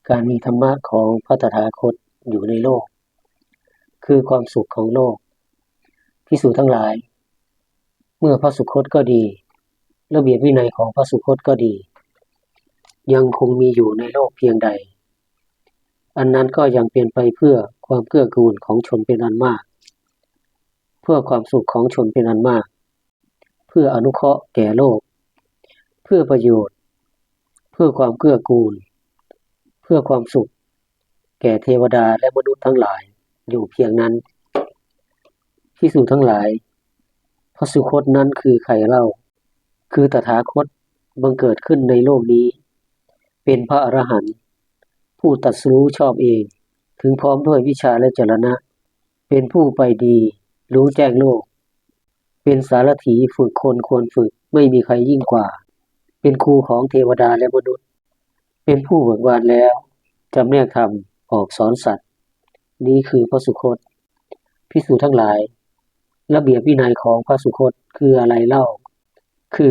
ການມີທຳມະຂອງພະຕະຖາຄົດຢູ່ໃນໂລກ ຄືຄວາມສຸກຂອງໂລກ. ພິກຂຸທັງຫຼາຍ, ເມື່ອພະສຸຄົດກໍດີ, ລະບຽບວິໄນຂອງພະສຸຄົດກໍດີ, ຍັງຄົງມີຢູ່ໃນໂລກພຽງໃດ, ອັນນັ້ນກໍຍັງເປັນໄປເພື່ອຄວາມເກື້ອກູນຂອງຊົນເປັນອັນມາກ, ເພື່ອຄວາມສຸກຂອງຊົນເປັນອັນມາກ, ເພື່ອອະນຸເຄາະແກ່ໂລກ, ເພື່ອປະໂຫຍດ, ເພື່ອຄວາມເກື້ອກູນ, ເພື່ອຄວາມສຸກແກ່ເທວະດາ ແລະ ມະນຸດທັງຫຼາຍຢູ່ພຽງນັ້ນ. ພິກຂຸທັງຫຼາຍ, ພະສຸຄົດນັ້ນຄືໃຜເລົ່າ? ຄືຕະຖາຄົດບັງເກີດຂຶ້ນໃນໂລກນີ້, ເປັນພະອະລະຫັນ, ຜູ້ຕັດສະຮູ້ຊອບເອງ, ເຖິງພ້ອມດ້ວຍວິຊາ ແລະ ຈະລະນະ, ເປັນຜູ້ໄປດີ, ຮູ້ແຈ້ງໂລກ, ເປັນສາລະຖີຝຶກຄົນຄວນຝຶກ, ໄມ່ມີໃຄຍິ່ງກວ່າ, ເປັນຄູຂອງເທວະດາ ແລະ ມະນຸດ, ເປັນຜູ້ເບີກບານແລ້ວ, ຈຳແນກທຳ, ອອກສອນສັດ, ນີ້ຄືພະສຸຄົດ. ພິກຂຸທັງຫຼາຍ, ລະບຽບວິໄນຂອງພະສຸຄົດຄືອະໄລເລົ່າ? ຄື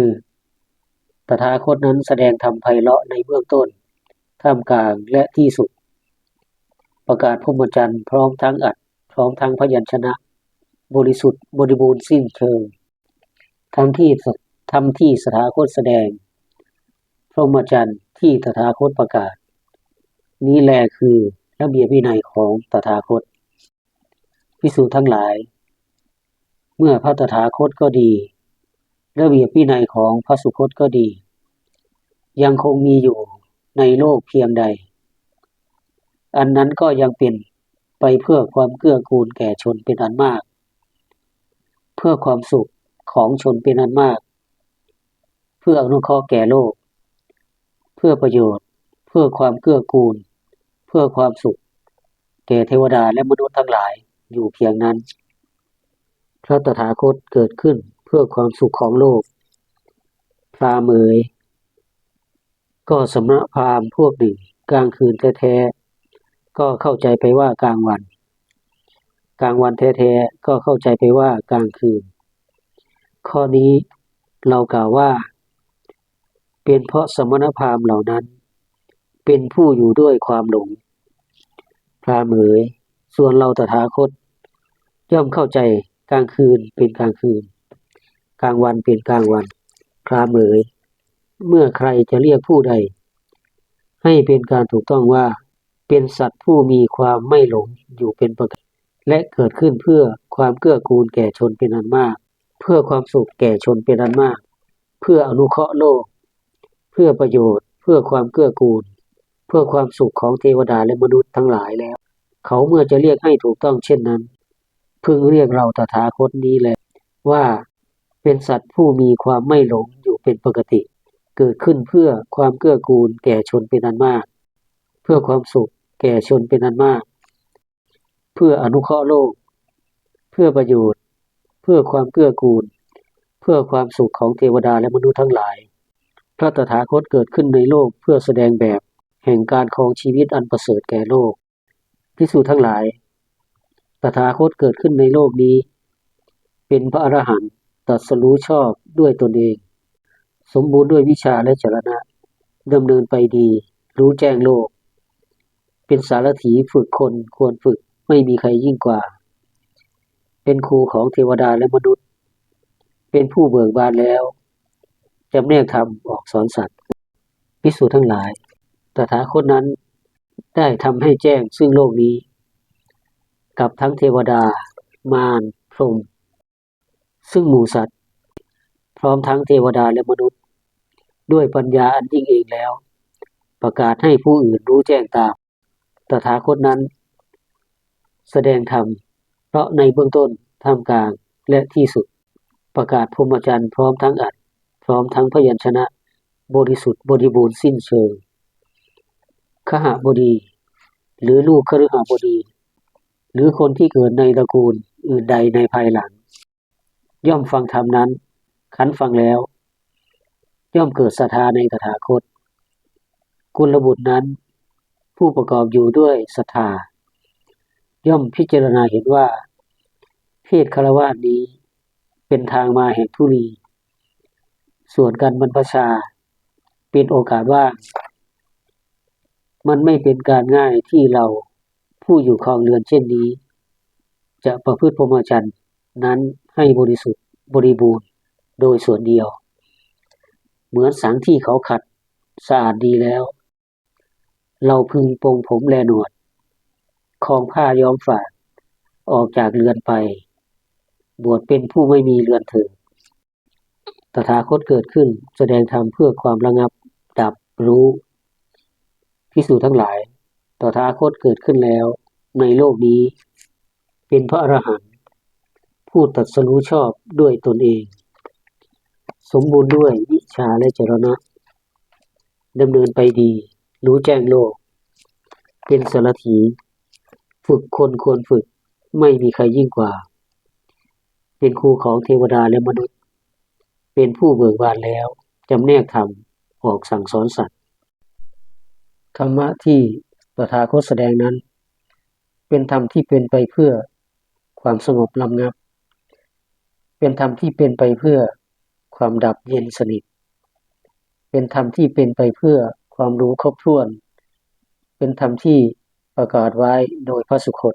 ຕະຖາຄົດນັ້ນສະແດງທຳໄພເລາະໃນເບື້ອງຕົ້ນ, ທ່າມກາງ ແລະ ທີ່ສຸດ, ປະກາດພົມມະຈັນ ພ້ອມທັງອັດ, ພ້ອມທັງພະຍັນຊະນະ, ບໍລິສຸດ, ບໍລິບູນ, ສິ້ນເຊີງ, ທຳທີ່ ທຳທີ່ສະຖາຄົດສະແດງ, ພົມມະຈັນທີ່ຕະຖາຄົດປະກາດ, ນີ້ແລຄືລະບຽບວິໄນຂອງຕະຖາຄົດ. ພິກຂຸທັງຫຼາຍ, ເມື່ອພະຕະຖາຄົດກໍດີ, ລະບຽບວິໄນຂອງພະສຸຄົດກໍດີ, ຍັງຄົງມີຢູ່ໃນໂລກພຽງໃດ, ອັນນັ້ນກໍຍັງເປັນໄປເພື່ອຄວາມເກື້ອກູນແກ່ຊົນເປັນອັນມາກ, ເພື່ອຄວາມສຸກຂອງຊົນເປັນອັນມາກ, ເພື່ອອະນຸເຄາະແກ່ໂລກ, ເພື່ອປະໂຫຍດ, ເພື່ອຄວາມເກື້ອກູນ, ເພື່ອຄວາມສຸກແກ່ເທວະດາ ແລະ ມະນຸດທັງຫຼາຍຢູ່ພຽງນັ້ນ. ພະຕະຖາຄົດເກີດຂຶ້ນເພື່ອຄວາມສຸກຂອງໂລກ. ພຣາມເອີຍ, ກໍສະມະນະພາມພວກໜຶ່ງ ກາງຄືນແທ້ໆ ກໍເຂົ້າໃຈໄປວ່າກາງວັນ, ກາງວັນແທ້ໆ ກໍເຂົ້າໃຈໄປວ່າກາງຄືນ. ຂໍ້ນີ້ເຮົາກ່າວວ່າ ເປັນເພາະສະມະນະພາມເຫຼົ່ານັ້ນ ເປັນຜູ້ຢູ່ດ້ວຍຄວາມຫຼົງ. ພຣາມເອີຍ, ສ່ວນເຮົາຕະຖາຄົດ ຍ່ອມເຂົ້າໃຈກາງຄືນເປັນກາງຄືນ, ກາງວັນເປັນກາງວັນ. ພຣາມເອີຍ, ເມື່ອໃຄຈະລຽກຜູ້ໃດ ໃຫ້ເປັນການຖືກຕ້ອງວ່າ ເປັນສັດຜູ້ມີຄວາມໄມ່ຫຼົງຢູ່ເປັນປະກະຕິ ແລະ ເກີດຂຶ້ນເພື່ອຄວາມເກື້ອກູນແກ່ຊົນເປັນອັນມາກ, ເພື່ອຄວາມສຸກແກ່ຊົນເປັນອັນມາກ, ເພື່ອອະນຸເຄາະໂລກ, ເພື່ອປະໂຫຍດ, ເພື່ອຄວາມເກື້ອກູນ, ເພື່ອຄວາມສຸກຂອງເທວະດາ ແລະ ມະນຸດທັງຫຼາຍແລ້ວ, ເຂົາເມື່ອຈະລຽກໃຫ້ຖືກຕ້ອງເຊັ່ນນັ້ນ, ເພິ່ງລຽກເຫຼົ່າຕະຖາຄົດນີ້ແລວ່າ ເປັນສັດຜູ້ມີຄວາມໄມ່ຫຼົງຢູ່ເປັນປະກະຕິ, ເກີດຂຶ້ນເພື່ອຄວາມເກື້ອກູນແກ່ຊົນເປັນອັນມາກ, ເພື່ອຄວາມສຸກແກ່ຊົນເປັນອັນມາກ, ເພື່ອອະນຸເຄາະໂລກ, ເພື່ອປະໂຫຍດ, ເພື່ອຄວາມເກື້ອກູນ, ເພື່ອຄວາມສຸກຂອງເທວະດາ ແລະ ມະນຸດທັງຫຼາຍ. ພະຕະຖາຄົດເກີດຂຶ້ນໃນໂລກເພື່ອສະແດງແບບແຫ່ງການຄອງຊີວິດອັນປະເສີດແກ່ໂລກ. ພິກຂຸທັງຫຼາຍ, ຕະຖາຄົດເກີດຂຶ້ນໃນໂລກນີ້ ເປັນພະອະລະຫັນ, ຕັດສະຮູ້ຊອບດ້ວຍຕົນເອງ, ສົມບູນດ້ວຍວິຊາ ແລະ ຈະລະນະ, ດຳເນີນໄປດີ, ຮູ້ແຈ້ງໂລກ, ເປັນສາລະຖີຝຶກຄົນຄວນຝຶກ, ໄມ່ມີໃຄຍິ່ງກວ່າ, ເປັນຄູຂອງເທວະດາ ແລະ ມະນຸດ, ເປັນຜູ້ເບີກບານແລ້ວ, ຈຳແນກທຳ, ອອກສອນສັດ. ພິກຂຸທັງຫຼາຍ, ຕະຖາຄົດນັ້ນໄດ້ທຳໃຫ້ແຈ້ງຊຶ່ງໂລກນີ້ ກັບທັງເທວະດາ, ມານ, ພົມ, ຊຶ່ງໝູ່ສັດ, ພ້ອມທັງເທວະດາ ແລະ ມະນຸດ, ດ້ວຍປັນຍາອັນຍິ່ງເອງແລ້ວ, ປະກາດໃຫ້ຜູ້ອື່ນຮູ້ແຈ້ງຕາມ. ຕະຖາຄົດນັ້ນສະແດງທຳ ເພາະໃນເບື້ອງຕົ້ນ, ທ່າມກາງ ແລະ ທີ່ສຸດ, ປະກາດພົມມະຈັນ ພ້ອມທັງອັດ, ພ້ອມທັງພະຍັນຊະນະ, ບໍລິສຸດ, ບໍລິບູນ, ສິ້ນເຊີງ. ຄະຫະບໍດີ ຫຼື ລູກຄະລືຫະບໍດີ ຫຼື ຄົນທີ່ເກີດໃນຕະກູນອື່ນໃດໃນພາຍຫຼັງ ຍ່ອມຟັງທຳນັ້ນ, ຄັນຟັງແລ້ວ ຍ່ອມເກີດສັດທາໃນຕະຖາຄົດ. ກຸນລະບຸດນັ້ນ ຜູ້ປະກອບຢູ່ດ້ວຍສັດທາ ຍ່ອມພິຈາລະນາເຫັນວ່າ ເພດຄາລະວາດນີ້ເປັນທາງມາແຫ່ງທຸລີ, ສວນກັນບັນພະຊາ ເປັນໂອກາດວ່າງ, มันไม่เป็นการง่ายที่เราผู้อยู่ครองเรือนเช่นนี้ จะประพฤติพรหมจรรย์นั้นให้บริสุทธิ์บริบูรณ์โดยส่วนเดียว เหมือนสังที่เขาขัดสะอาดดีแล้ว เราพึงปลงผมและหนวด ครองผ้าย้อมฝาด ออกจากเรือนไป บวชเป็นผู้ไม่มีเรือนเถิด ตถาคตเกิดขึ้นแสดงธรรมเพื่อความระงับดับรู้ ภิกษุทั้งหลาย ตถาคตเกิดขึ้นแล้วในโลกนี้ เป็นพระอรหันต์ ผู้ตรัสรู้ชอบด้วยตนเอง สมบูรณ์ด้วยวิชชาและจรณะ ดำเนินไปดี รู้แจ้งโลก เป็นสารถี ฝึกคนควรฝึก ไม่มีใครยิ่งกว่า เป็นครูของเทวดาและมนุษย์ เป็นผู้เบิกบานแล้ว จำแนกธรรม ออกสั่งสอนสัตว์ ธรรมะที่ตถาคตแสดงนั้น เป็นธรรมที่เป็นไปเพื่อความสงบระงับ เป็นธรรมที่เป็นไปเพื่อความดับเย็นสนิท เป็นธรรมที่เป็นไปเพื่อความรู้ครบถ้วน เป็นธรรมที่ประกาศไว้โดยพระสุคต